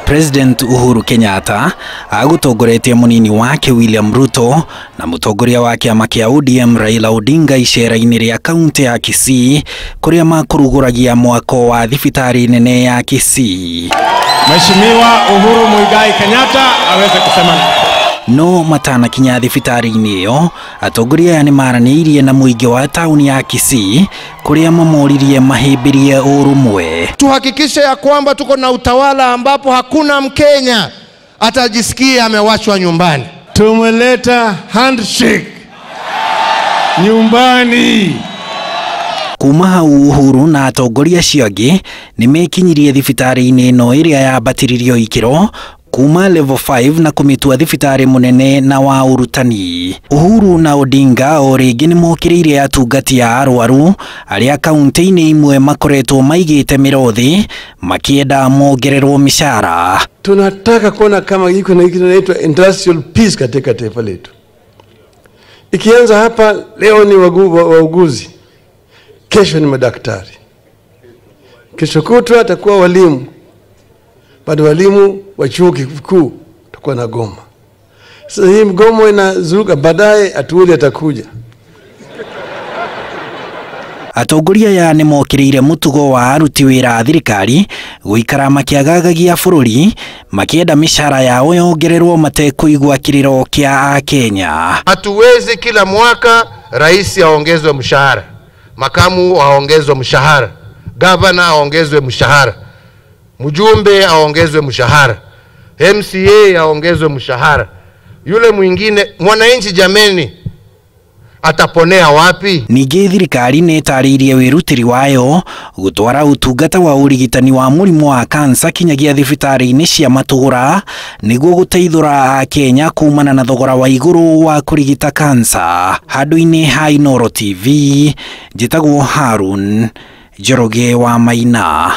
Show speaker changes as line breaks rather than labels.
President Uhuru Kenyatta agũtongoretie mũnini wake William Ruto na mũtongoria wa kĩama kĩa ODM Raila Odinga icera-inĩ rĩa kaunti ya Kisii kũrĩa makũrugũragia mwako wa thibitarĩ nene ya Kisii.
Mheshimiwa Uhuru Muigai Kenyatta aweze kusema.
No matanakinya thibitarĩ-inĩ ĩyo, atongoria aya nĩmaranĩirie na mũingĩ wa tauni ya Kisii kũrĩa mamoririe mahĩmbĩrie ũrũmwe.
Tuhakikishe ya kwamba tuko na utawala ambapo hakuna Mkenya atajisikia amewachwa nyumbani.
Tumeleta handshake nyumbani.
Kuma hau Uhuru na atongoria acio angĩ nĩmekinyirie thibitarĩ-inĩ ĩno ĩrĩa yambatĩririo ikĩro kuma level 5 na kũmĩtua thibitarĩ mũnene na wa ũrutani. Uhuru na Odinga o rĩngĩ nĩmokĩrĩire atungati a arwaru arĩa kaunti-inĩ imwe makoretwo maigĩte mĩro thĩ makĩenda mongererwo mĩcara.
Tunataka kuona kama iko na kitu inaitwa industrial peace katika taifa letu. Ikianza hapa leo ni wauguzi, kesho ni madaktari, kesho kutwa atakuwa walimu, bado walimu wa chuo kikuu takuwa na goma. Sasa hii mgomo inazuka, baadaye atuuli atakuja.
Atongoria aya nĩmokĩrĩire mũtugo wa aruti wĩra a thirikari gũikara makĩagagagia bũrũri makĩenda mĩcara yao yongererwo matekũigua kĩrĩro kĩa Akenya.
Hatuwezi kila mwaka rais aongezwe mshahara, makamu aongezwe mshahara, gavana aongezwe mshahara, mjumbe aongezwe mshahara, MCA aongezwe mshahara, yule mwingine. Mwananchi jameni, ataponea wapi?
Ningĩ thirikari nĩ ĩtarĩirie wĩrutĩri wayo gũtwara ũtungata wa ũrigitani wa mũrimũ wa kansa kinyagia thibitarĩ-inĩ cia matũũra nĩguo gũteithũra Akenya kumana na thogora wa igũrũ wa kũrigita kansa. Handũ-inĩ ha Inooro TV, njĩtagwo Harun Njoroge wa Maina.